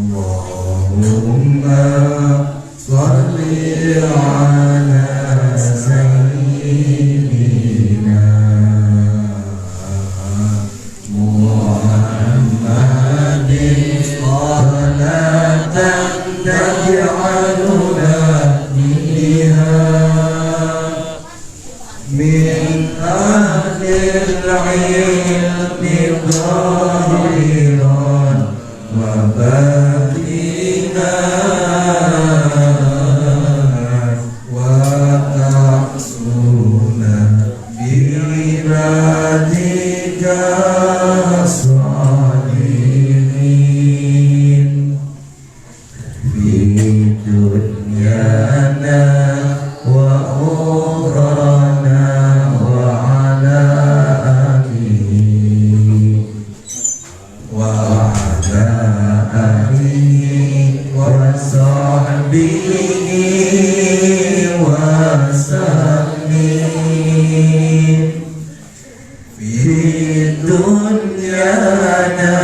اللهم صل على سيدنا محمد صلاة تجعلنا بها من أهل العلم ظاهرا وباطنا وتحسنا بعبادك الصالحين في دنيانا وأخرانا وعلى آله وعلى آله وصحبه وسلم في دنيانا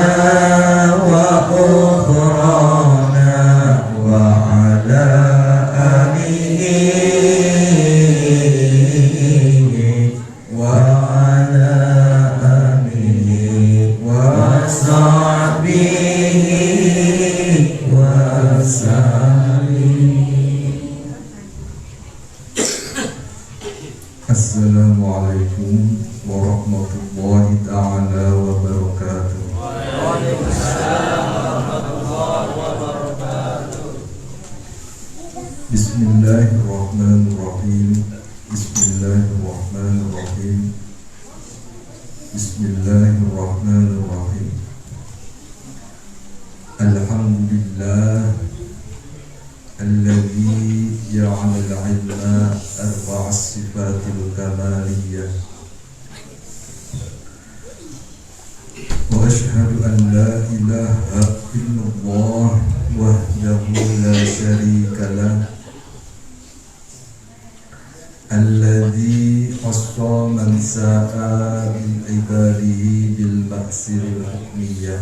وأخرانا وعلى آله وعلى آله وصحبه وسلم. السلام عليكم ورحمة الله تعالى وبركاته. وعليكم السلام ورحمة الله وبركاته. بسم الله الرحمن الرحيم. بسم الله الرحمن الرحيم. بسم الله الرحمن الرحيم. الحمد لله الذي جعل العلم أربع الصفات الكمالية، وأشهد أن لا إله إلا الله وحده لا شريك له الذي خص من ساء من عباده بالمأثر الحكمية،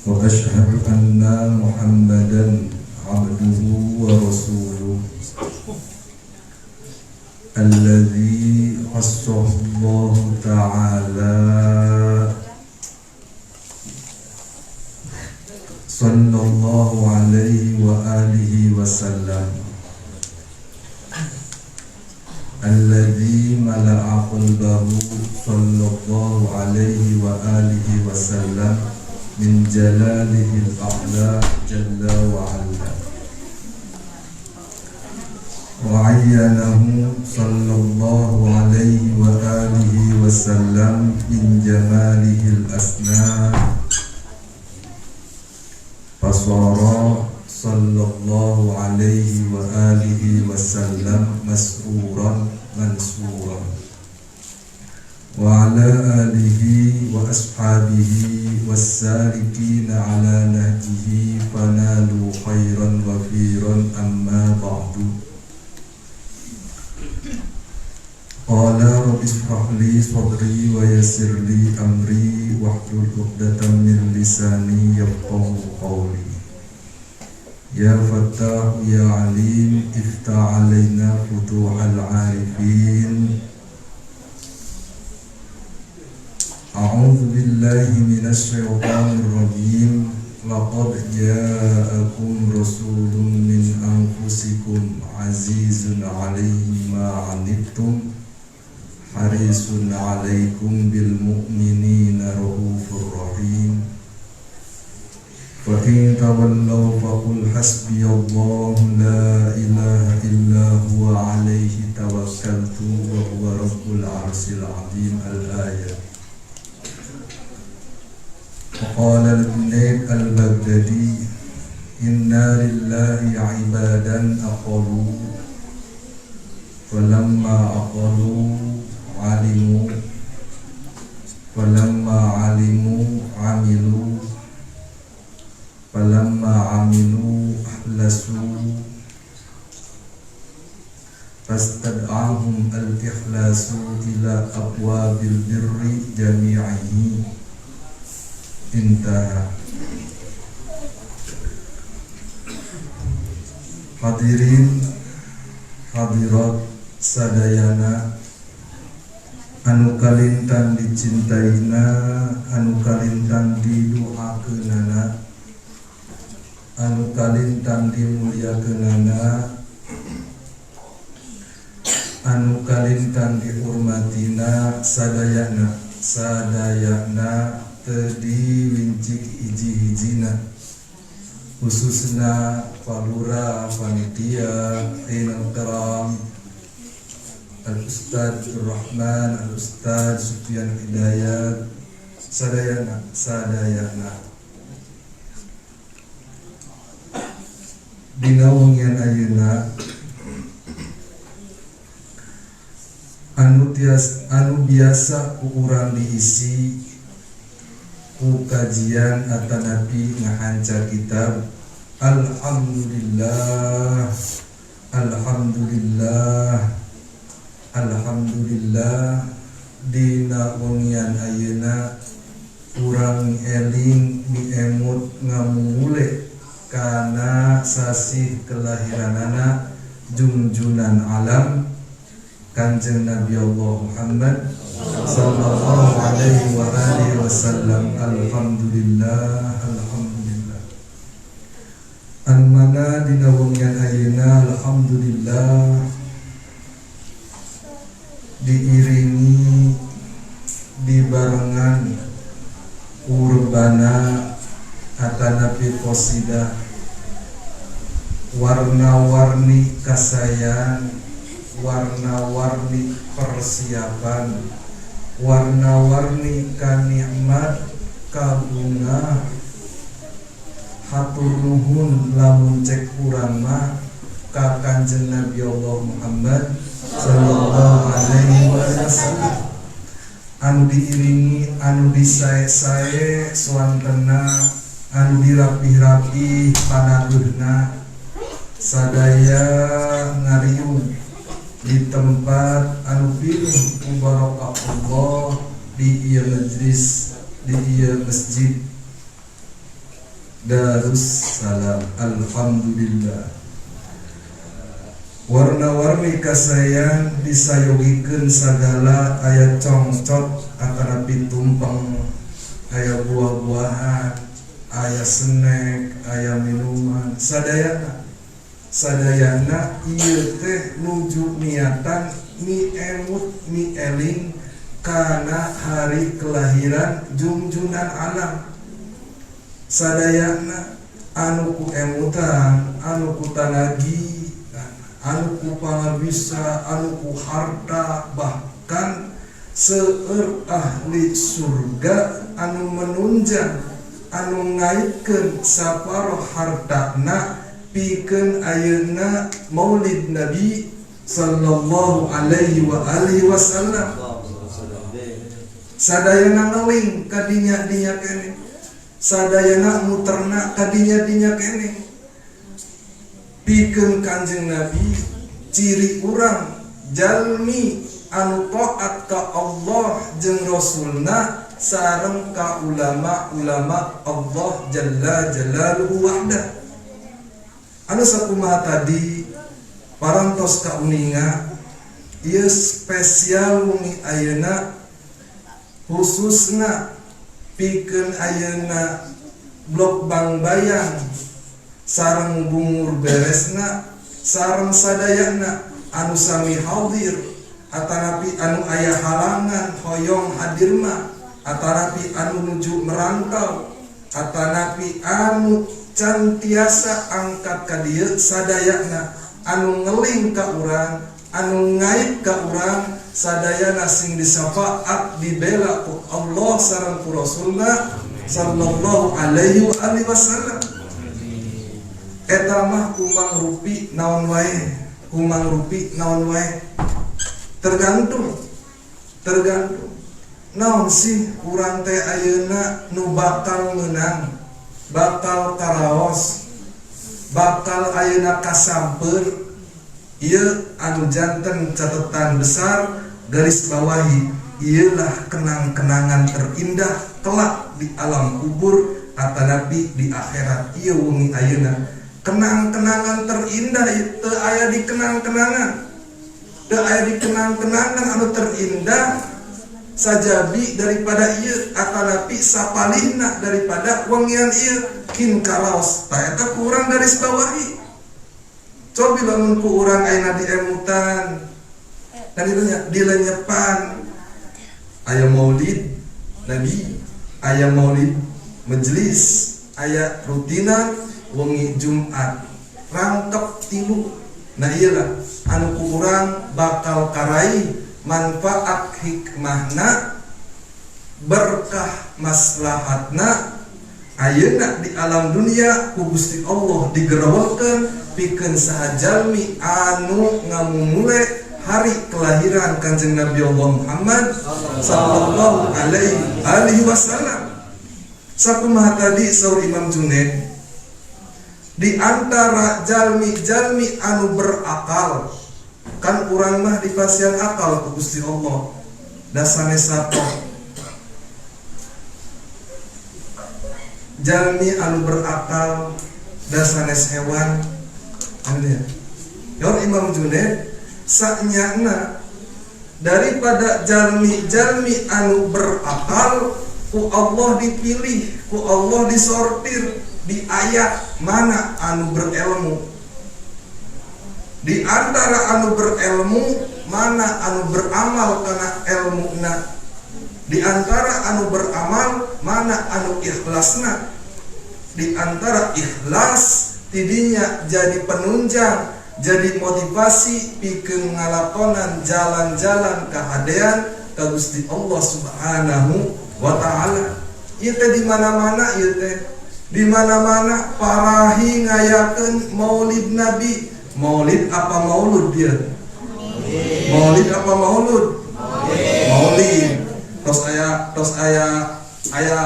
وأشهد أن محمدا عبده ورسوله الذي خصه الله تعالى صلى الله عليه وآله وسلم الذي ملأ قلبه صلى الله عليه وآله وسلم من جلاله الأعلى جل وعلا، وعينه صلى الله عليه وآله وسلم من جماله الأسنى، فصار صلى الله عليه وآله وسلم مسرورا منصورا، وعلى آله وأصحابه والسالكين على نهجه فنالوا خيرا وفيرا. أما بعد، قال رب اشرح لي صدري ويسر لي أمري واحلل عقدة من لساني يفقهوا قولي. يا فتاح يا عليم افتح علينا فتوح العارفين. أعوذ بالله من الشيطان الرجيم. لقد جاءكم رسول من أنفسكم عزيز عليه ما عنتم حريص عليكم بالمؤمنين رؤوف رحيم. فإن تولوا فقل حسبي الله لا إله إلا هو عليه توكلت وهو رب العرش العظيم. الآية. وقال الجنيد البغدادي: إنا لله عبادا أقلوا، فلما أقلوا علموا، فلما علموا عملوا، فلما عملوا أخلصوا، فاستدعاهم الإخلاص إلى أبواب البر جميعه. انتهى. Hadirin hadirat sadayana anu kalintang dicintaina, anu kalintang diduakeunana, anu kalintang dimuliakeunana, anu kalintang dihormatina sadayana, sadayana teu diwincik hiji-hijina, khususna palura panitia inal karam Al-Ustad Rahman, Al-Ustad Sufyan Hidayat, sadayana, sadayana. Dina wengian ayeuna anu biasa ku urang diisi ku kajian atanapi ngahanca kitab. Alhamdulillah, alhamdulillah, alhamdulillah. Dina wengian ayeuna urang eling miemut ngamumule kana sasih kelahiranana jungjunan alam Kanjeng Nabi Allah Muhammad sallallahu alaihi wa alihi wasallam. Alhamdulillah, alhamdulillah. Anu mana dina wengian ayeuna alhamdulillah diiringi dibarengan kurbana atanapi qasidah warna-warni kasayan, warna-warni persiapan, warna-warni kanikmat kabunga. Hatur nuhun lamun cek urang mah ka Kanjeng Nabi Allah Muhammad sallallahu alaihi wasallam. Anu diiringi, anu disae-sae suantena, anu dirapih-rapih panageuna, sadaya ngariung di tempat anu pinuh ku barokah Allah di ieu majlis, di ieu masjid Darussalam. Alhamdulillah. Warna-warni kasayan disayogikeun sagala, aya congcot atanapi tumpeng, aya buah-buahan, aya snack, aya minuman, sadayana. Sadayana ieu teh nuju niatan miemut mieling kana hari kelahiran jungjunan alam. Sadayana anu ku emutan, anu ku tanagi, anu ku pangabisa, anu ku harta, bahkan seueur ahli surga anu menunjang, anu ngaitkeun saparo hartana pikeun ayeuna Maulid Nabi sallallahu alaihi wa alihi wasallam. Sadayana ngeling kadinya dinya kene, sadayana muterna kadinya dinya kene. Pikeun Kanjeng Nabi ciri urang jalmi anu taat ka Allah jeung Rasulna sareng ka ulama-ulama Allah jalla jalaluhu wahdah. Anu sakumaha tadi parantos kauninga ieu spesial wengi ayeuna khususna pikeun ayeuna blok Bangbayang sareng bungur beresna sareng sadayana anu sami hadir atanapi anu aya halangan hoyong hadir mah, atanapi anu nuju merantau, atanapi anu can tiasa angkat ka dieu, sadayana anu ngeling ka urang, anu ngait ka urang, sadayana sing disafaat dibela ku Allah sareng ku Rasulna sallallahu alaihi wa alihi wasallam. Eta mah kumang rupi naon wae, kumang rupi naon wae, tergantung, tergantung naon sih urang teh ayeuna nu bakal meunang, bakal karaos, bakal ayeuna kasamper. Ieu anu janten catatan besar garis bawahi, ialah kenang-kenangan terindah kelak di alam kubur atanapi di akhirat. Ieu wengi ayeuna Kenang-kenangan terindah itu aya di kenang-kenangan. Teu aya di kenang-kenangan anu terindah sajabi daripada ieu atanapi sapalihna daripada wengian ieu kin karaos. Tah eta ku urang garis bawahi. Cobi lamun ku urang ayeuna diemutan dan itu nya dilenyepan aya maulid Nabi, aya maulid majelis, aya rutinan wengi Jumat rangkep tilu. Nah, iyalah anu ku urang bakal karai manfaat hikmahna, berkah maslahatna ayeuna di alam dunia ku Gusti Allah digerawalkeun pikeun saha jalmi anu ngamumule hari kelahiran Kanjeng Nabi Allah Muhammad sallallahu alaihi wasallam. Sakumaha tadi saur Imam Junaid, di antara jalmi-jalmi anu berakal, kan urang mah dipasihan akal ku Gusti Allah, dasane sato jalmi anu berakal dasanes hewan anu ya. Yor Imam Junaid sanyana daripada jalmi-jalmi anu berakal ku Allah dipilih, ku Allah disortir di ayat mana anu berilmu. Di antara anu berilmu mana anu beramal karena ilmuna. Di antara anu beramal mana anu ikhlasna. Di antara ikhlas tidinya jadi penunjang, jadi motivasi pikeun ngalakonan jalan-jalan kahadean ka Gusti Allah Subhanahu wa taala. Ieu teh di mana-mana, ieu teh di mana-mana parahi ngayakeun Maulid Nabi. Maulid apa maulud dia? Maulid apa maulud? Maulid. Tos aya aya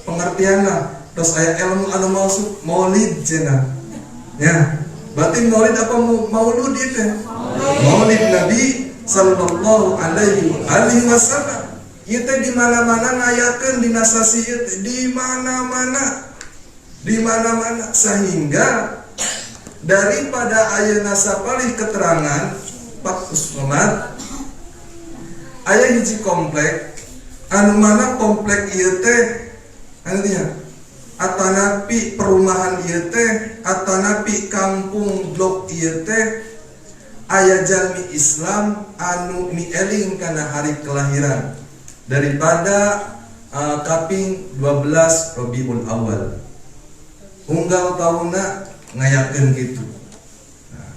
pengertianna, tos aya ilmu anu maksud maulid cenah. Ya, berarti maulid apa maulud itu? Maulid Nabi sallallahu alaihi wasallam. Ieu teh di mana-mana ngayakeun dina sasi ieu teh, di mana-mana. Di mana-mana sehingga daripada ayeuna sapalih keterangan Pak Usman aya hiji komplek anu mana komplek ieu teh anu nya atanapi perumahan ieu teh atanapi kampung blok ieu teh aya jalmi Islam anu mieling kana hari kelahiran daripada kaping 12 Rabiul Awal unggal tauna ngayakeun gitu. Nah,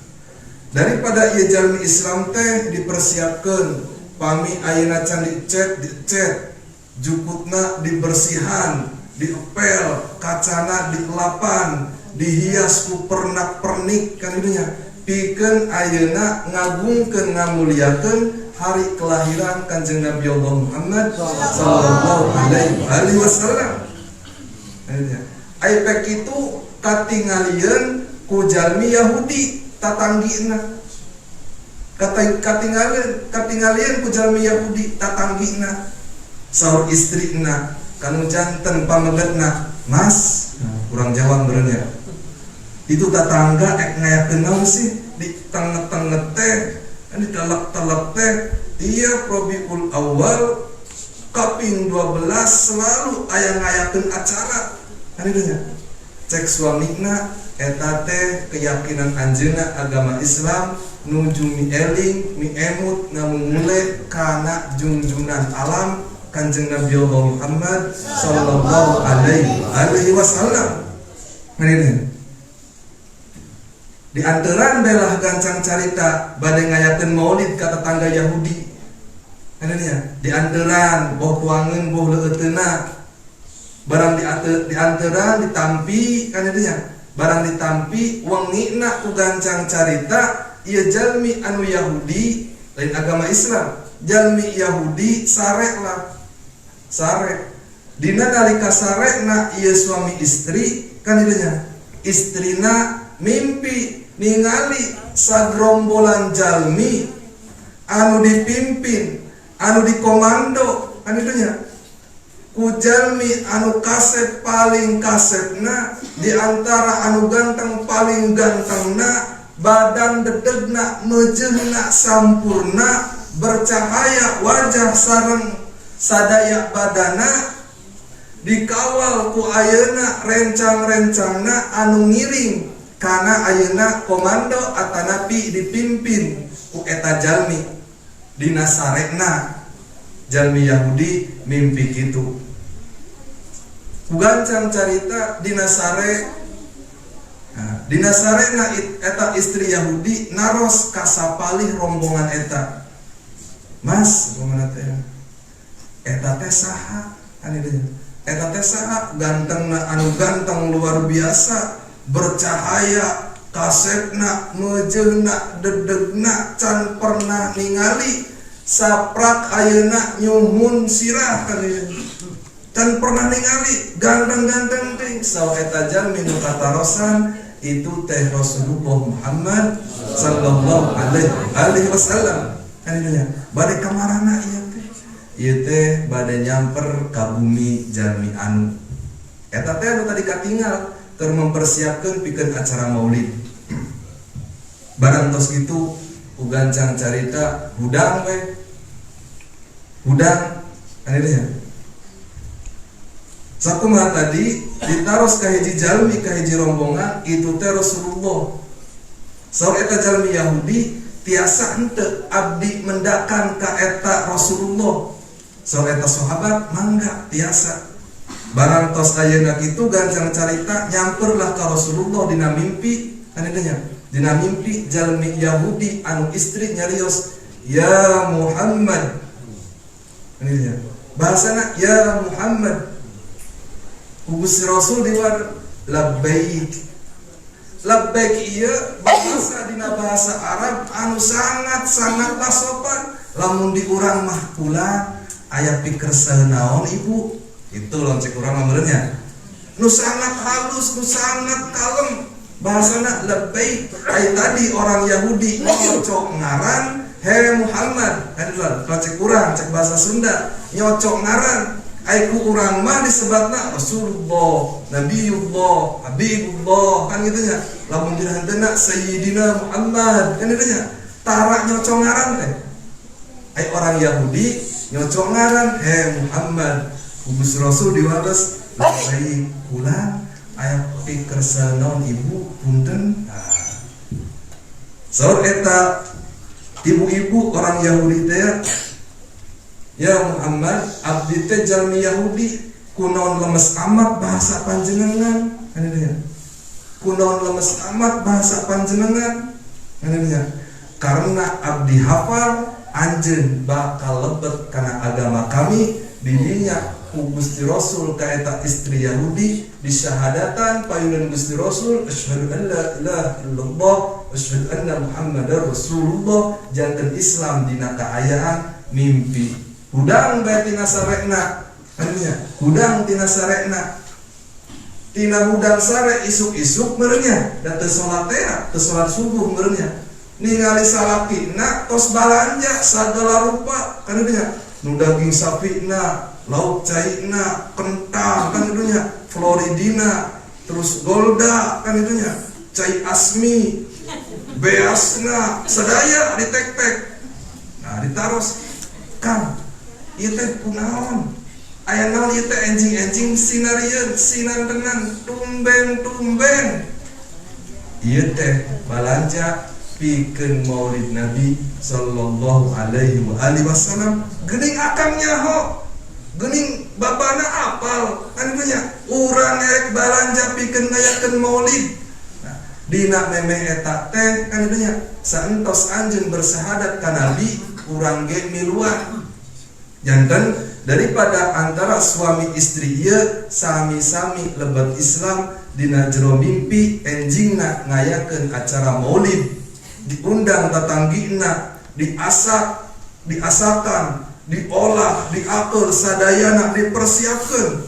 daripada ieu jalmi Islam teh dipersiapkeun pami ayeuna can dicet dicet jukutna dibersihan diepel kacana dielapan dihias ku pernak-pernik kan itu nya pikeun ayeuna ngagungkeun ngamuliakeun hari kelahiran Kanjeng Nabi Allah Muhammad sallallahu alaihi wasallam. Ai pek itu katingalieun ku jalmi Yahudi tatanggina. Katingalieun ku jalmi Yahudi tatanggina. Saur istrina kanu janten pamegetna, Mas, kurang Jawa meureun ya. Itu tatangga ek ngayakeun naon sih di tengah-tengah teh, di telak-telak teh tiap Rabiul Awal kaping 12 selalu aya ngayakeun acara. Kan itu nya. Cek suamina eta teh keyakinan anjeunna agama Islam nuju mieling miemut ngamumule kana junjunan alam Kanjeng Nabi Allah Muhammad sallallahu alaihi wasallam. Ini di antaran belah gancang carita bade ngayakeun maulid ka tetangga Yahudi. Ini ya, di antaran boh tuangeun boh leueuteuna barang di antaran ditampi kan itu nya. Barang ditampi wengina ku gancang carita ieu jalmi anu Yahudi lain agama Islam, jalmi Yahudi sarek lah. Sarek. Dina nalika sarekna ieu suami istri kan itu nya. Istrina mimpi ningali sagrombolan jalmi anu dipimpin, anu dikomando kan itu nya. Ku jalmi anu kasep paling kasepna, di antara anu ganteng paling gantengna, badan dedegna meujeuhna sampurna, bercahaya wajah sareng sadaya badana, dikawal ku ayeuna rencang-rencangna anu ngiring kana ayeuna komando atanapi dipimpin ku eta jalmi. Dina sarekna jalmi Yahudi mimpi kitu. Ku gancang carita dina sare, nah, dina sarekna eta istri Yahudi naros kasapalih rombongan eta. Mas, kumaha teh? Eta teh saha? Kan itu. Eta teh saha? Gantengna anu ganteng luar biasa, bercahaya, kasepna, meujeuhna, dedegna can pernah ningali, saprak ayeuna nyuhun sirah kan ieu. Can pernah ningali ganteng-ganteng teh. Saur eta jalmi nu katarosan itu teh Rasulullah Muhammad sallallahu alaihi wasallam. Kan itu nya. Bade kamarana ieu teh? Ieu teh bade nyamper ka bumi jalmi anu. Eta teh anu tadi katingal keur mempersiapkeun pikeun acara maulid. Barang tos kitu ugancang carita hudang we. Hudang kan itu nya. Sakumaha tadi ditaros ka hiji jalmi ka hiji rombongan itu teh Rasulullah. Saur eta jalmi Yahudi tiasa henteu abdi mendakan ka eta Rasulullah. Saur eta sahabat mangga tiasa. Barang tos ayeuna kitu gancang carita nyamperlah ka Rasulullah dina mimpi kan itu nya. Dina mimpi jalmi Yahudi anu istri nyarios ya Muhammad. Kan itu nya. Bahasana ya Muhammad. Gusti Rasul diwar labbaik. Labbaik ieu bahasa dina bahasa Arab anu sangat-sangatlah sopan. Lamun di urang mah kula aya pikersa naon ibu? Itu lamun cek urang mah meureun nya. Nu sangat halus, nu sangat kalem. Bahasana labbaik. Ai tadi orang Yahudi nyocok ngaran he Muhammad. Kan itu lah, kalau cek urang, cek bahasa Sunda nyocok ngaran. Ai ku urang mah disebatna Rasulullah, Nabiullah, Habibullah, kan gitu nya. Lamun dina hanteuna Sayyidina Muhammad, kan gitu nya. Tara nyocok ngaran teh. Ai orang Yahudi nyocok ngaran he Muhammad. Gusti Rasul diwales labbaik kula aya pikersa naon ibu punten. Nah. Saur eta ibu-ibu orang Yahudi teh, ya Muhammad, abdi teh jalmi Yahudi, kunaon lemes amat bahasa panjenengan, kan itu ya. Kunaon lemes amat bahasa panjenengan, kan itu ya. Karena abdi hafal anjeun bakal lebet kana agama kami, didinya ku Gusti Rasul ka eta istri Yahudi disyahadatan payunan Gusti Rasul asyhadu an la ilaha illallah asyhadu anna Muhammadar Rasulullah, janten Islam dina kaayaan mimpi. Hudang bae tina sarekna, artinya hudang tina sarekna, tina hudang sare isuk-isuk meureunnya, da teu salat teh, teu salat subuh meureunnya. Ningali salakina tos balanja sagala rupa kan nya, nu daging sapina, lauk caina, kentang kan itu nya, Floridina, terus Golda kan itu nya, cai asmi, beasna, sadaya ditek-tek. Nah, ditaros, Kang, ieu teh kunaon? Aya naon ieu teh enjing-enjing sinarieun, sinantenan, tumben-tumben. Ieu teh balanja pikeun Maulid Nabi sallallahu alaihi wa alihi wasallam. Geuning akang nyaho, geuning bapana apal, kan itu nya. Urang erek balanja pikeun ngayakeun Maulid. Nah, dina memeh eta teh kan itu nya, saentos anjeun bersahadat ka Nabi, urang ge miluan. Janten daripada antara suami istri ieu sami-sami lebet Islam dina jero mimpi enjingna ngayakeun acara Maulid, diundang tatanggina, diasak, diasakan, diolah, diatur sadayana, dipersiapkan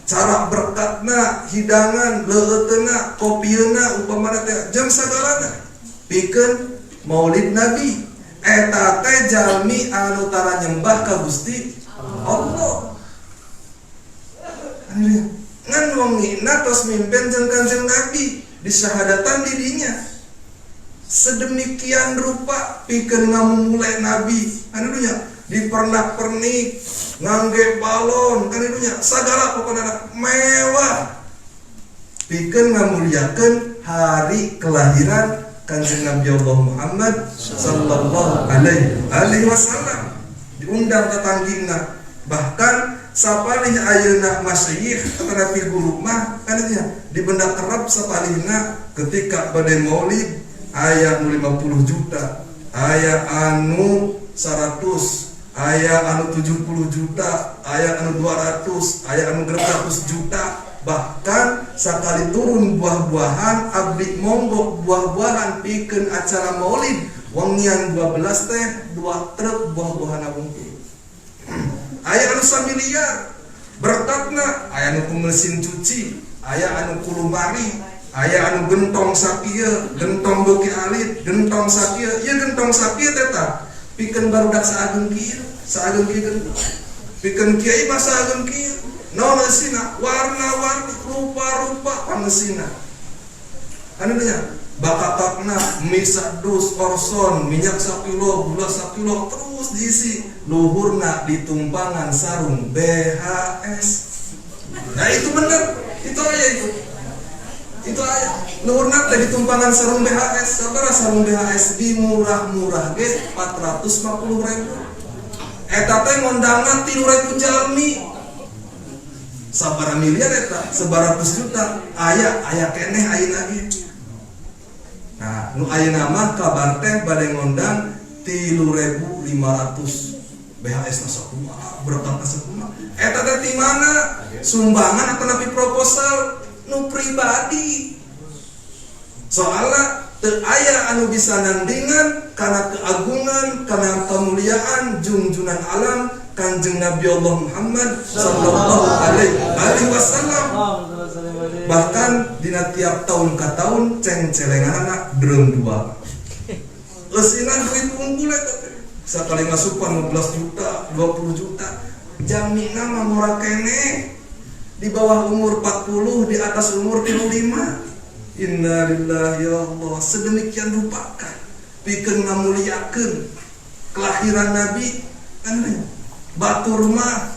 cara berkatna, hidangan, leueutna, kopieuna, upamana teh jam sagalana pikeun Maulid Nabi. Eta teh jalmi anu tara nyembah ka Gusti Allah. Ngan wengina tos mimpen jeung Kanjeng Nabi disyahadatan didinya. Sedemikian rupa pikeun ngamumule Nabi anu dunya dipernak-pernik ngangge balon kan dunya sagala pokona mewah pikeun ngamuliakeun hari kelahiran Kanjeng Nabi Allah Muhammad sallallahu alaihi wasallam. Diundang tetanggina, bahkan sapalih ayeuna masyayikh tetapi guru mah kan nya di benda kerap sapalihna ketika bade maulid aya anu 50 juta, aya anu 100, aya anu 70 juta, aya anu 200, aya anu 600 juta. Bahkan sakali turun buah-buahan abdi monggok buah-buahan pikeun acara maulid wengian 12 teh 2 truk buah-buahan wungkul. Aya anu samiliar berkatna, aya anu ku mesin cuci, aya anu ku lumari, aya anu gentong sakieu, gentong beuki alit, gentong sakieu, ieu gentong sakieu teh tah pikeun barudak saageng kieu, saageng kieu gentong. Pikeun kiai mah saageng kieu. Naon eusina? Warna-warni, rupa-rupa pangeusina. Anu nya bakakakna mie sadus orson, minyak sakilo, gula sakilo terus diisi. Luhurna ditumpangan sarung BHS. Nah itu bener, itu aja itu. Itu aja. Luhurna teh ditumpangan sarung BHS. Sabaraha sarung BHS di murah-murah ge 450.000. Eta teh ngondangan 3.000 jalmi. Sabaraha miliar eta? 100 juta. Aya, aya keneh ayeuna ge. Nah, nu ayeuna mah kabar teh bade ngondang 3.500 BHS na sakumaha, berkatna sakumaha. Eta teh ti mana? Sumbangan atau napi proposal nu pribadi. Soalna teu aya anu bisa nandingan kana keagungan, kana kemuliaan junjunan alam Kanjeng Nabi Allah Muhammad sallallahu alaihi wasallam. Bahkan dina tiap tahun ka tahun ceng-celenganana drum 2. Eusina duit unggul eta teh. Sakali masukan 15 juta, 20 juta. Jamina mah murah keneh. Di bawah umur 40, di atas umur 35. Innalillahi ya Allah, sedemikian rupakah pikeun ngamuliakeun kelahiran Nabi kan batur mah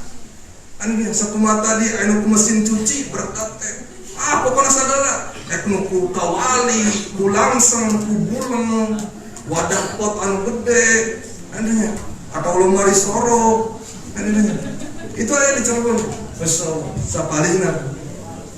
anu sakumaha tadi anu ku mesin cuci berkat teh. Ah pokona sagala ek nu ku kawali, ku langseng, ku buleng, wadah pot anu gede anu atau lemari sorok anu itu aya di Cirebon. Masya Allah, sapalihna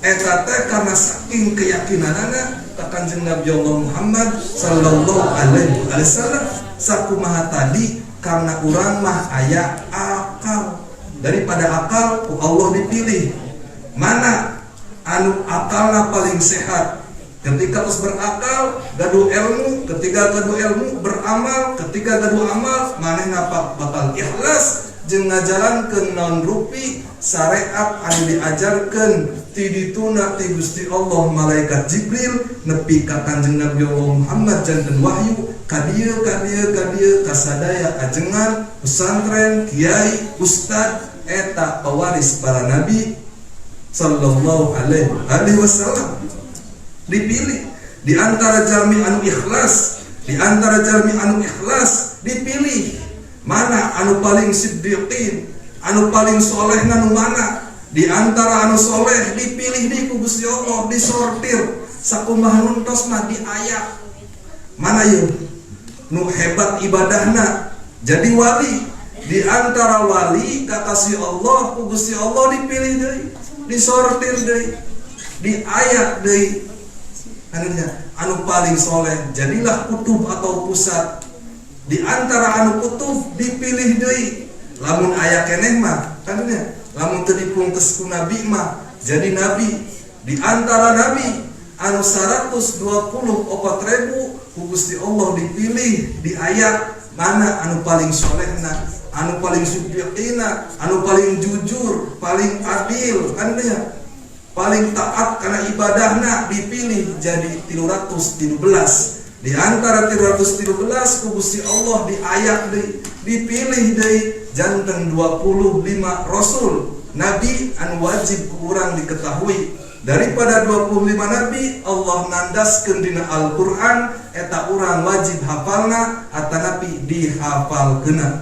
eta teh karena saking keyakinanana ka Kanjeng Nabi Allah Muhammad sallallahu alaihi wasallam. Sakumaha tadi karena urang mah aya akal, daripada akal ku Allah dipilih mana anu akalna paling sehat. Ketika terus berakal gaduh ilmu, ketika gaduh ilmu beramal, ketika gaduh amal manehna bakal ikhlas jeung ngajalankeun naon rupi syariat anu diajarkeun ti dituna ti Gusti Allah malaikat Jibril nepi ka Kanjeng Nabi Allah Muhammad janten wahyu ka dieu ka dieu ka dieu ka sadaya ajengan pesantren kiai ustad eta pewaris para nabi sallallahu alaihi wasallam. Dipilih di antara jalmi anu ikhlas, di antara jalmi anu ikhlas dipilih mana anu paling siddiqin, anu paling soleh nu mana. Di antara anu soleh dipilih di ku Gusti Allah, disortir sakumaha nuntos mah diayak mana yeuh nu hebat ibadahna jadi wali. Di antara wali kakasih Allah ku Gusti Allah dipilih deui, disortir deui, diayak deui anunya anu paling soleh jadilah kutub atau pusat. Di antara anu kutub dipilih deui lamun aya keneh mah kanunya lamun teu dipungkes ku nabi mah jadi nabi. Di antara nabi anu 124.000 ku Gusti Allah dipilih diayak mana anu paling solehna, anu paling subjektina, anu paling jujur, paling adil kan dia paling taat karena ibadahna dipilih jadi 313. Di antara 313 ku Gusti Allah diayak deui, dipilih deui janten 25 rasul. Nabi anu wajib ku urang diketahui. Daripada 25 nabi Allah nandaskeun dina Al-Qur'an eta urang wajib hafalna atanapi dihafalkeunna.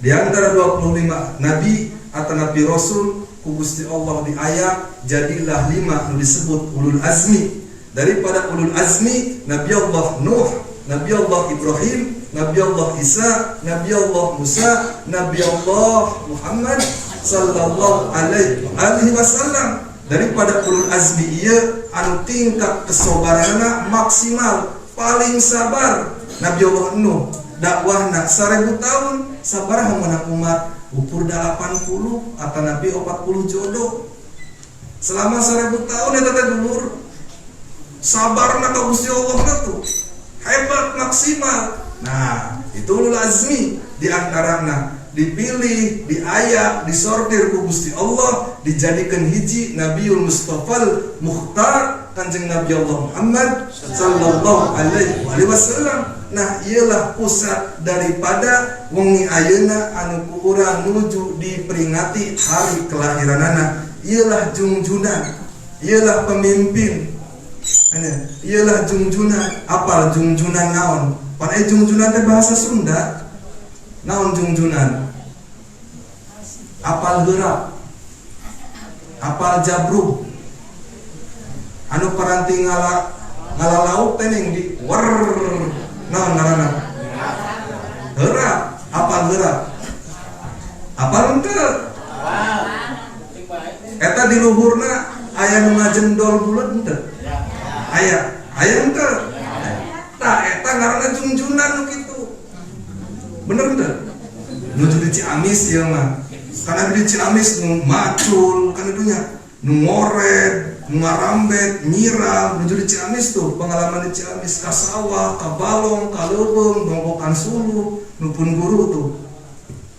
Di antara 25 nabi atanapi rasul ku Gusti Allah di ayat jadilah 5 nu disebut ulul azmi. Daripada ulul azmi Nabi Allah Nuh, Nabi Allah Ibrahim, Nabi Allah Isa, Nabi Allah Musa, Nabi Allah Muhammad sallallahu alaihi wasallam. Daripada ulul azmi ieu anu tingkat kesabaranna maksimal, paling sabar Nabi Allah Nuh. Dakwahna 1000 tahun sabaraha menang umat ukur 80 atau Nabi 40 jodoh. Selama 1000 tahun eta teh dulur sabarna ka Gusti Allah tuh hebat maksimal. Nah, itu ulul azmi di antarana dipilih, diayak, disortir ku Gusti Allah, dijadikan hiji Nabiul Mustafal Mukhtar Kanjeng Nabi Allah Muhammad sallallahu alaihi wasallam. Nah, ialah pusat daripada wengi ayeuna anu ku urang nuju diperingati hari kelahiranana. Ialah jungjunan, ialah pemimpin. Ialah jungjunan. Apal jungjunan naon? Pan aya jungjunan teh bahasa Sunda. Naon jungjunan? Apal heurap, apal jabrug, anu paranti ngala lauk teh ning di wer, naon ngaranna? Heurap. Apal heurap? Apal henteu? Eta di luhurna aya nu ngajendol buleud henteu? Aya, aya henteu? Tah eta ngaranna jungjunan nu kitu. Bener henteu? Nuju di Ciamis ieu mah. Karena di Ciamis nu macul kan itunya, nu ngored, nu ngarambet, nyiram, nuju di Ciamis tuh, pengalaman di Ciamis ka sawah, ka balong, ka leuweung, nongkokan suluh, nu pun guru tuh.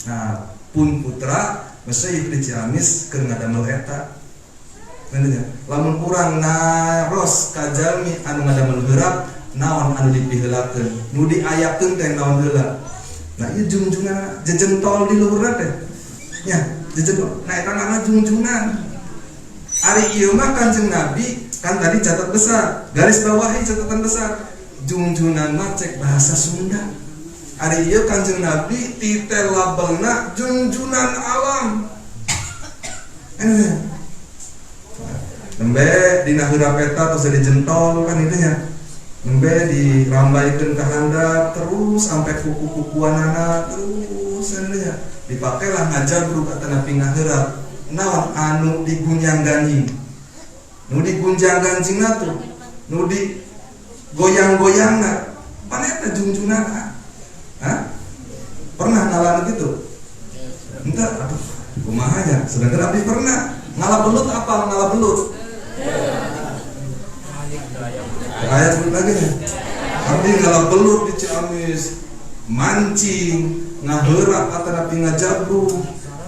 Nah, pun putra masih di Ciamis keur ngadamel eta. Bener nya? Lamun urang naros ka jalmi anu ngadamel heurap, naon anu dipiheulakeun? Nu diayakeun teh naon heula? Nah, ieu jungjunan jejentol di luhurna teh. Nya, jejentol. Nah, eta ngaranna jungjunan. Ari ieu mah Kanjeng Nabi kan tadi catat besar, garis bawahi catatan besar. Jungjunan mah cek bahasa Sunda. Ari ieu Kanjeng Nabi titel labelna jungjunan alam. Nembe dina heurap eta tos jadi jentol kan itu nya. Nembe dirambaikeun ka handap terus sampai kuku-kukuanana terus nya. Dipakailah ngajabrug atanapi ngaheurap. Naon anu digunjang ganjing? Nu digunjang ganjingna tuh, nu di goyang-goyangna. Pan eta jungjunan. Hah? Pernah ngalamin gitu? Entah, aduh, kumaha nya? Sedangkan abdi pernah ngala belut, apa ngala belut? Ayat belut lagi nya. Abdi ngala belut di Ciamis, mancing, ngaheurap atanapi ngajabrug.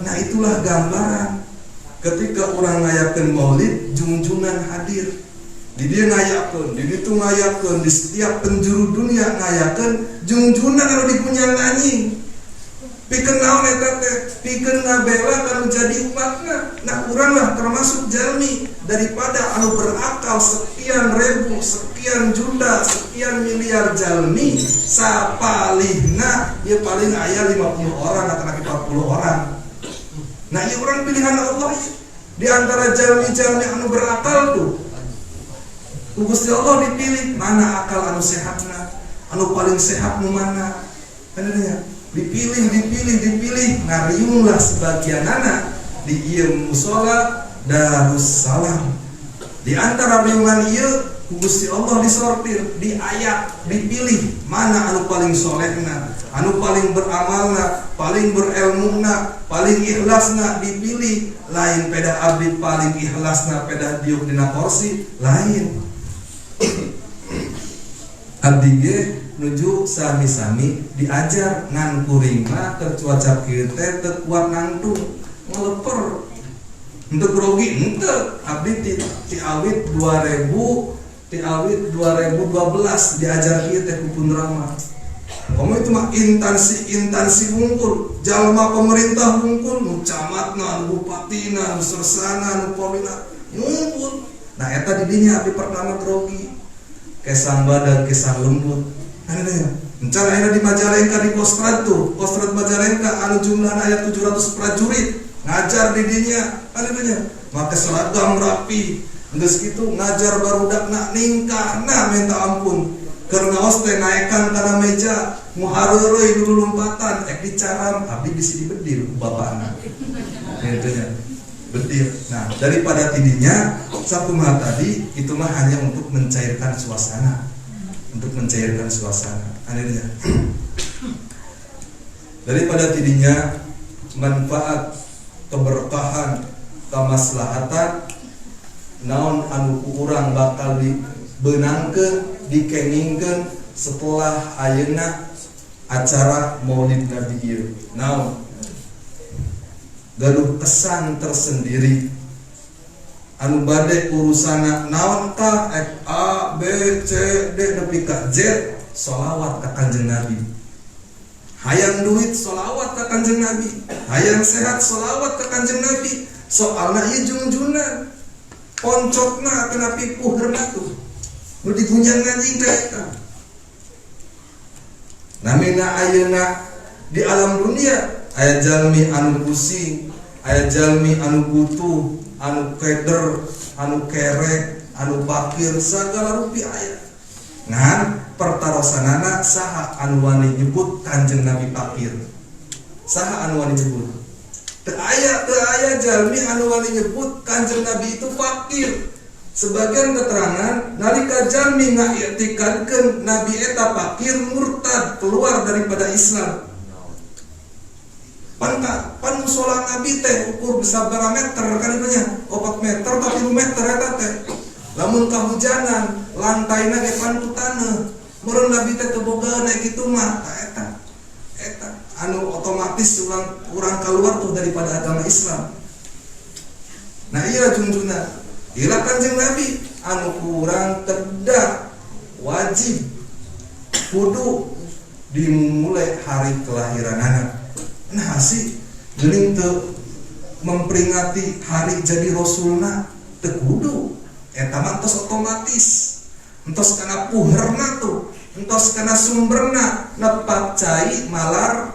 Nah, itulah gambaran ketika orang ngayakeun maulid, jungjungan hadir. Di dia ngayakeun, di ditu ngayakeun, di setiap penjuru dunia ngayakeun jungjungan anu dikunjang anjing. Pikeun naon eta teh? Pikeun ngabela kanu jadi umatna. Nah, urang lah termasuk jalmi daripada anu berakal sekian ribu, sekian juta, sekian miliar jalmi sapalihna ya paling aya 50 orang atau 40 orang. Nah, ieu urang pilihan Allah ya. Di antara jalmi-jalmi anu berakal tuh ku Gusti Allah dipilih mana akal anu sehatna, anu paling sehat nu mana. Kan ya? Dipilih, dipilih, dipilih, ngariunglah sebagian anak di ieu musola Darussalam. Di antara riungan ieu ku Gusti Allah disortir, diayak, dipilih mana anu paling solehna, anu paling beramalna, paling berilmuna, paling ikhlasna dipilih. Lain peda abdi paling ikhlasna peda diuk dina kursi, lain. Abdi ge nuju sami-sami diajar ngan kuring mah keur cuaca kieu teh teu kuat nangtung ngeleper. Henteu grogi henteu, abdi ti awit 2000 ti awit 2012 diajar kieu teh ku pun rama. Komo itu mah intansi-intansi wungkul, jalma pemerintah wungkul, nu camatna, nu bupatina, nu sersana, nu polina ngumpul. Nah, eta di dinya abdi pertama grogi. Kesang badag, kesang lembut. Anu encan ayeuna di Majalengka di Kostrad tuh, Kostrad Majalengka anu jumlahna aya 700 prajurit ngajar di dinya, anu nya make seragam rapi. Geus kitu ngajar barudakna ningkahna minta ampun. Keur ngaos teh naekan kana meja, nu hareureuy lulumpatan, ek dicaram abdi bisi dibedil ku bapakna. Kitu nya. Bedil. Nah, daripada tidinya sakumaha tadi itu mah hanya untuk mencairkan suasana. Untuk mencairkan suasana. Akhirnya. Daripada tidinya manfaat keberkahan kamaslahatan naon anu ku urang bakal dibeunangkeun, dikengingkeun setelah ayeuna acara Maulid Nabi ieu. Naon? Gaduh kesan tersendiri anu bade urusana naon tah ek A B C D nepi ka Z, solawat ka Kanjeng Nabi. Hayang duit, solawat ka Kanjeng Nabi. Hayang sehat, solawat ka Kanjeng Nabi. Soalna ieu jungjuna, poncotna kena pipuherna tuh nu digunjang anjing teh eta. Namina ayeuna di alam dunia aya jalmi anu pusing, aya jalmi anu butuh, anu keder, anu kerek, anu pakir, segala rupi aya. Ngan pertarosanana, saha anu wani nyebut Kanjeng Nabi pakir? Saha anu wani nyebut? Teu aya, teu aya jalmi anu wani nyebut Kanjeng Nabi itu fakir. Sebagian keterangan, nalika jalmi ngaitikadkeun Nabi eta fakir, murtad, keluar daripada Islam. Pan pan musola Nabi teh ukur bisa meter kan itu nya, 4 meter tapi 5 meter eta teh. Lamun kahujanan lantaina ge pan ku taneuh. Meureun Nabi teh teu boga naik kitu mah. Tah, eta eta anu otomatis urang keluar tuh daripada agama Islam. Nah, iya junjuna ieu Kanjeng Nabi anu kurang kedah wajib kudu dimulai hari kelahiran anak. Nah sih geuning teu memperingati hari jadi rasulna? Teu kudu. Eta mah tos otomatis, entos kana puherna tuh, entos kana sumberna. Nepak cai malar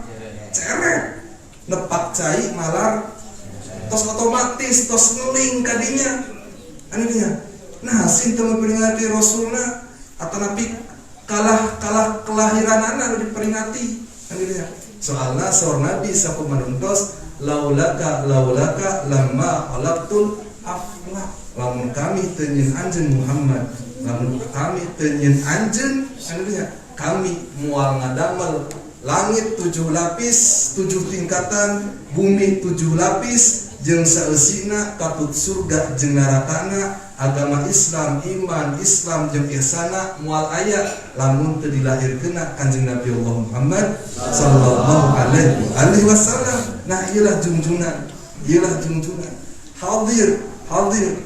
ceret, nepak cai malar, tos otomatis, tos ngeling kadinya anu nya. Nah sih teu memperingati rasulna atau nabi kalah kalah kelahiran anak nu diperingati anu nya. Soalna saur Nabi sakumanuntos, laulaka laulaka lamma khalaqtul aflak, lamun kami teu nyieun anjeun Muhammad, lamun kami teu nyieun anjeun anu nya, kami moal ngadamel langit tujuh lapis, tujuh tingkatan, bumi tujuh lapis jeung saeusina, katut surga jeung narakana, agama Islam, iman Islam jeung ihsana moal aya lamun teu dilahirkeuna Kanjeng Nabi Allah Muhammad sallallahu alaihi wasallam. Nah, iyalah jungjungan, iyalah jungjungan. Hadir, hadir,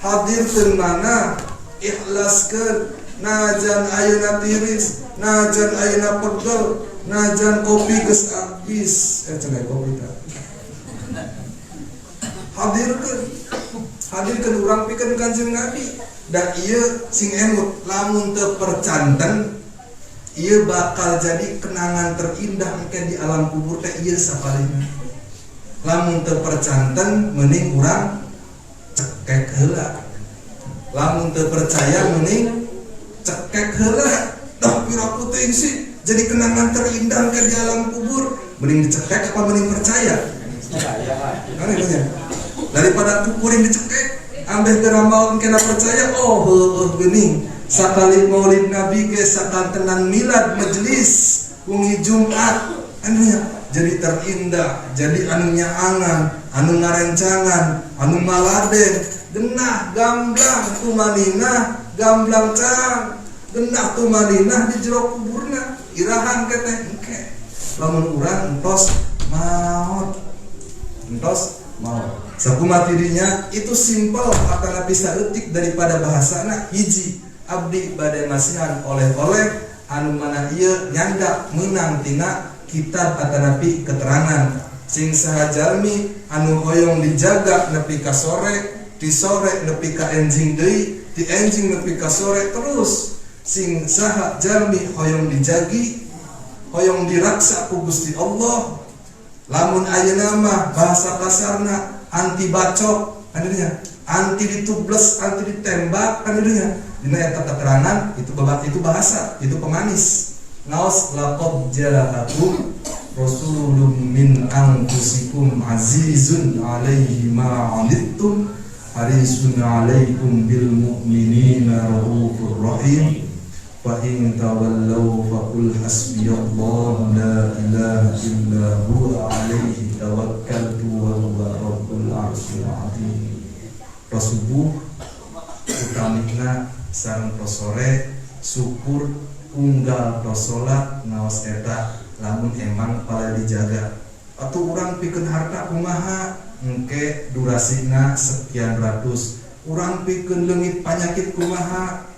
hadir teu mana ikhlaskeun. Najan ayeuna tiris, najan ayeuna pegel, najan kopi geus habis, eh cenah kopi tah. Hadirkeun, hadirkeun urang pikeun Kanjeng Nabi. Dan ieu sing emut, lamun teu percanten ieu bakal jadi kenangan terindah engke di alam kubur teh ieu sapalihna. Lamun teu percanten mending urang cekek heula. Lamun teu percaya mending cekek heula. Dah pira teuing sih jadi kenangan terindah ke di alam kubur, mending dicekek apa mending percaya? Percaya. Kan itu nya. Daripada kukuring dicekek ambeh geramal kena percaya, oh heueuh geuning sakali Maulid Nabi ge sakantenan milad majelis wengi Jumat anu nya, jadi terindah, jadi anu nyaangan, anu ngarencangan, anu maladen genah gamblang tumaninah, gamblang cang genah tumaninah di jero kuburna. Irahan keteh engke lamun urang entos maot, entos maot. Sakumaha dirinya itu simpel akan bisa etik daripada bahasana. Hiji, abdi bade masihan oleh-oleh. Anu mana ieu nyandak meunang tina kitab atanapi keterangan. Sing saha jalmi anu hoyong dijaga nepi ka sore, di sore nepi ka enjing deui, di enjing nepi ka sore terus. Sing saha jalmi hoyong dijagi, hoyong diraksa ku Gusti Allah. Lamun ayeuna mah bahasa kasarna anti bacok kan dinya, anti ditubles, anti ditembak kan dinya. Dina eta keterangan itu babak, itu bahasa, itu pemanis. Ngaos laqad ja'akum rasulun min anfusikum azizun alaihi ma 'anittum harisun alaikum bil mu'minina raufur rahim. Fa in tawallaw faqul hasbiyallahu la ilaha illa huwa alaihi tawakkaltu wa huwa rabbul arsyil azim. Subuh utamina sareng sore syukur unggal salat ngaos eta lamun emang pala dijaga. Atau urang pikeun harta kumaha engke durasina sekian ratus, urang pikeun leungit panyakit kumaha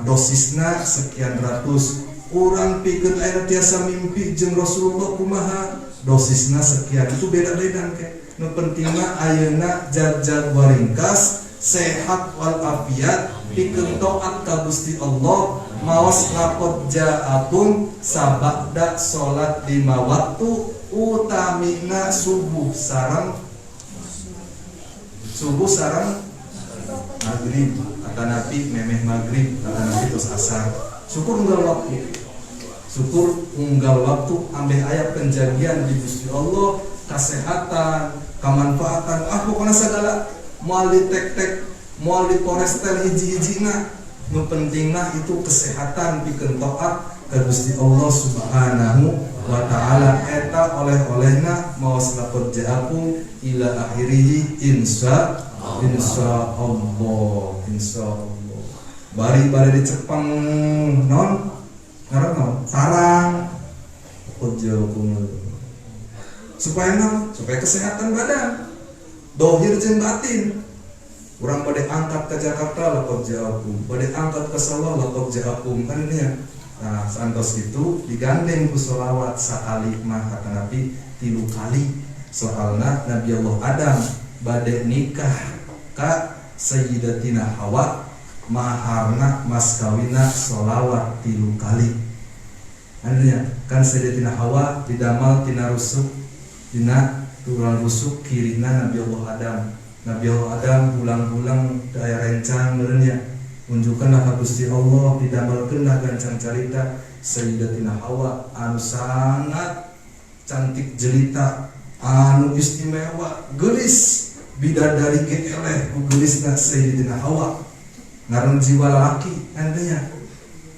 dosisna sekian ratus, urang pikeun aya tiasa mimpi jeung Rasulullah kumaha dosisna sekian, itu beda-beda engke. Nu penting mah ayeuna jag-jag waringkas sehat wal afiat pikeun taat ka Gusti Allah. Maos laqad ja'akum sabada salat 5 waktu utamina subuh sareng maghrib atanapi memeh maghrib atanapi tos asar. Syukur unggal waktu, syukur unggal waktu ambeh aya penjagian di Gusti Allah, kesehatan, kemanfaatan, pokoknya segala moal ditek-tek, moal diporestel hiji-hijina. Nu penting mah itu kesehatan pikeun taat ka Gusti Allah Subhanahu wa taala. Eta oleh-olehna maos laqad ja'akum ila akhirih insya Allah, insya Allah. Bari-bari dicepeng non ngaran non tarang laqad ja'akum supaya non, supaya kesehatan badan dohir jeung batin. Urang bade angkat ke Jakarta laqad ja'akum, bade angkat ke Solo laqad ja'akum kan ini ya. Nah, santos itu digandeng ku sholawat sakali mah kata Nabi 3 kali. Soalna Nabi Allah Adam bade nikah ka Sayyidatina Hawa, maharna mas kawina sholawat 3 kali. Artinya kan Sayyidatina Hawa didamal tina rusuk, dina tulang rusuk kirina Nabi Allah Adam. Nabi Allah Adam ulang-ulang daya rencang meureunnya. Unjukkanlah ka Gusti Allah, didamelkeunlah gancang carita Sayyidatina Hawa anu sangat cantik jelita, anu istimewa, geulis, bidadari ge eleh ku geulisna Sayyidatina Hawa. Ngaran jiwa lalaki artinya.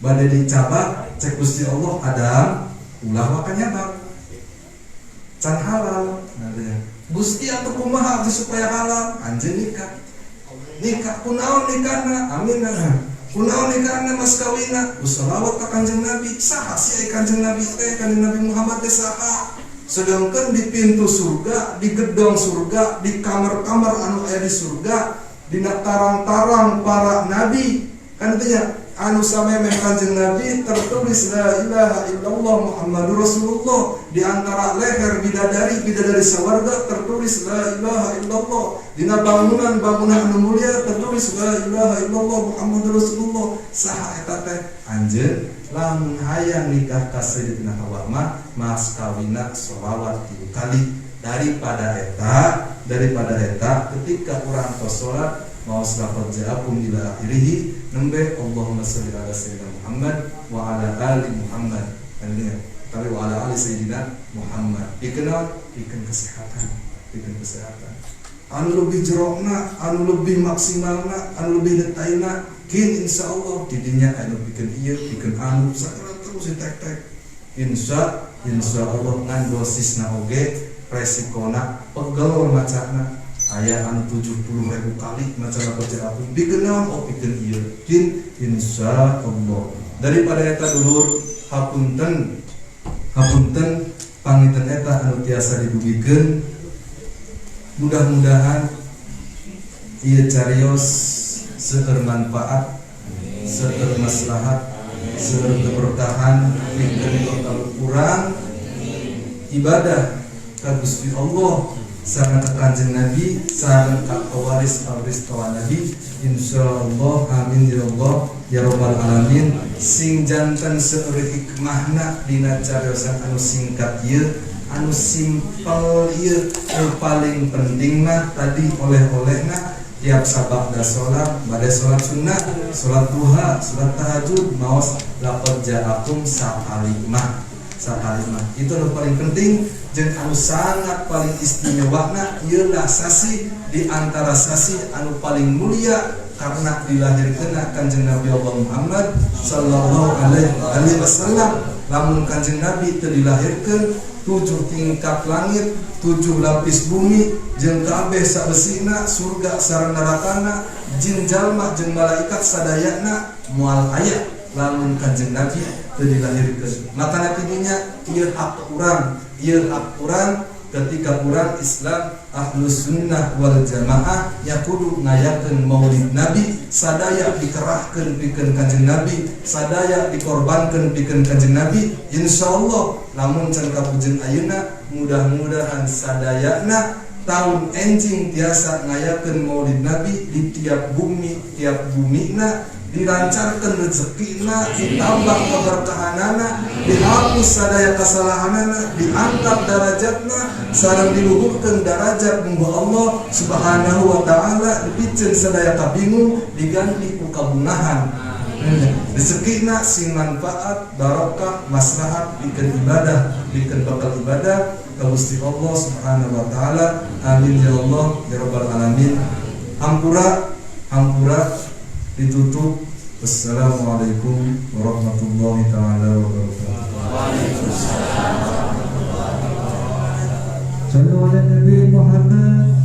Bade dicabak cek Gusti Allah, Adam ulah waka nyabak. Can halal artinya. Gusti atuh kumaha abdi supaya halal? Anjeun nikah. Nikah kunaon nikahna? Amin. Kunaon nikahna mas kawina? Ku sholawat ka Kanjeng Nabi. Saha sih ai Kanjeng Nabi teh? Kanjeng Nabi Muhammad teh saha? Sedangkan di pintu surga, di gedong surga, di kamar-kamar anu aya di surga, dina tarang-tarang para nabi, kan itu nya anu samemeh Kanjeng Nabi tertulis la ilaha illallah Muhammadur Rasulullah. Di antara leher bidadari bidadari sawarga tertulis la ilaha illallah. Dina bangunan-bangunan anu mulia tertulis la ilaha illallah Muhammadur Rasulullah. Saha eta teh? Anjeun lamun hayang nikah ka Sayyidatina Hawa mah mas kawina sholawat 3 kali. Daripada eta ketika urang tos salat mau laqad ja'akum ila akhirih nembe Allahumma sholli ala sayyidina Muhammad wa ala ali Muhammad. Artinya, tapi wa ala ali sayyidina Muhammad. Dikenal pikeun kesehatan, pikeun kesehatan. Anu lebih jerokna, anu lebih maksimalna, anu lebih detailna, kin insyaallah didinya anu pikeun ieu, pikeun anu sagala terus ditek-tek. Insyaallah ngan dosisna oge resikona pegel macana. Aya anu 70.000 kali maca laqad ja'akum pikeun naon? Oh pikeun ieu. Kin insyaallah. Daripada eta dulur hapunten, hapunten panginten eta anu tiasa didugikeun. Mudah-mudahan ieu carios seueur manfaat, seueur maslahat, Seueur keberkahan pikeun bakal urang ibadah ka Gusti Allah sareng ka Kanjeng Nabi sareng ka pewaris-pewaris kawan Nabi, insyaallah. Amin ya Allah ya rabbal alamin. Sing janten seueur hikmahna dina cariosan anu singkat ieu, anu simpel ieu. Nu paling penting mah tadi oleh-olehna, tiap sabada salat, bade salat sunnah, salat duha, salat tahajud, maos laqad ja'akum sakalimah. Sakalimah itu nu paling penting. Jeung anu sangat paling istimewana ieu sasi di antara sasi anu paling mulia karena dilahirkeun Kanjeng Nabi Allah Muhammad sallallahu alaihi wasallam. Lamun Kanjeng Nabi teu dilahirkeun, tujuh tingkat langit, tujuh lapis bumi jeung kabeh sabesina, surga sareng nerakana, jin, jalma jeung malaikat sadayana moal aya lamun Kanjeng Nabi teu dilahirkeun. Makana tidinya ieu hak urang, ieu hak urang ketika urang Islam Ahlus Sunnah wal Jamaah ya kudu ngayakeun Maulid Nabi. Sadaya dikerahkeun pikeun Kanjeng Nabi, sadaya dikorbankeun pikeun Kanjeng Nabi. Insyaallah lamun can kapujeng ayeuna, mudah-mudahan sadayana tahun enjing tiasa ngayakeun Maulid Nabi di tiap bumi, tiap bumina dilancarkan rezekina, ditambah keberkahanana, dihapus sadaya kesalahanana, diangkat darajatna sareng diluhurkeun darajat munggu Allah Subhanahu wa taala, dipiceun sadaya kabingung diganti ku kabungahan, rezekina sing manfaat, barokah, maslahat pikeun ibadah, pikeun bakal ibadah ka Gusti Allah Subhanahu wa taala. Amin ya Allah ya rabbal alamin. Hampura, hampura, ditutup. Wassalamualaikum warahmatullahi taala wabarakatuh. Waalaikumsalam. Sallu ala Nabi Muhammad.